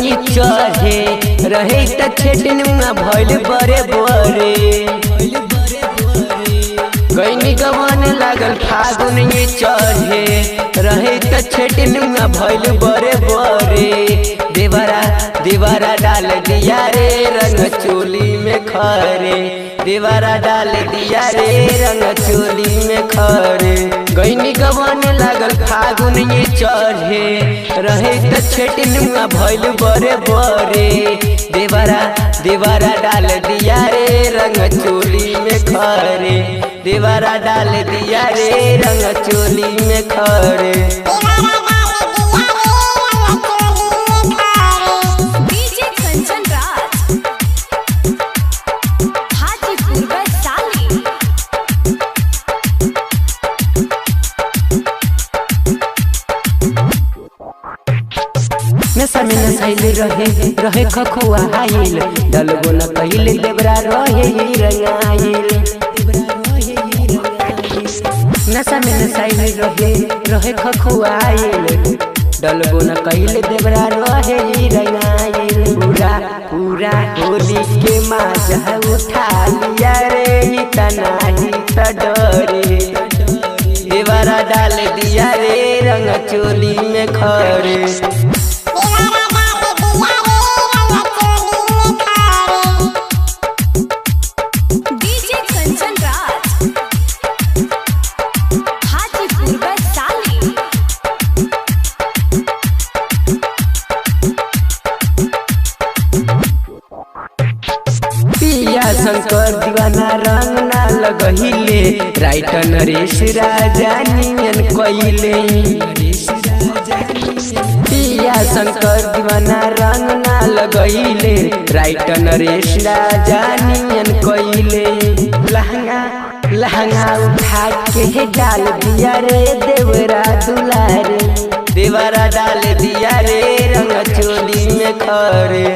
ये चढ़े रहे त छेटनुआ भइल बरे बरे। गईनी गवन लागल फागुन ये चढ़े रहे त छेटनुआ भइल बरे बरे। देवरा देवरा डाल दिया रे रंग चोली में खरे, देवरा डाल दिया रे रंग चोली में खरे। गईनी गवन लागल फागुन ये चढ़े रहे त छेटनुआ भइल बरे बरे। देवरा देवरा डाल दिया रे रंग चोली में खरे, देवरा डाल दिया रे रंग चोली में खरे। डीजे कंचन राज, हाजीपुर वैशाली। नशा में नसाइल रहे रहे खखुआ आइल, डलबो न कहिल देवरा रहे ही रंगाइल। नशा में नसाइल रहे रहे खखुआ आइल, डलबो न कहिल देवरा रहे ही रंगाइल। पूरा पूरा होली के माजा उठा लिया रे, ही तना ही त डरे। देवरा डाल दिया रे रंग चोली में खरे। डीजे कंचन राज, हाजीपुर वैशाली। पिया शंकर दीवाना रंग ना लगहिले, राइटर नरेश राजा नियन कइले। पिया शंकर दीवाना रंग ना लगहिले, राइटर नरेश राजा नियन कइले। लहंगा लहंगा उठा के डाल दिया रे देवरा दुलारे, देवरा डाल दिया रे रंग चोली में खरे।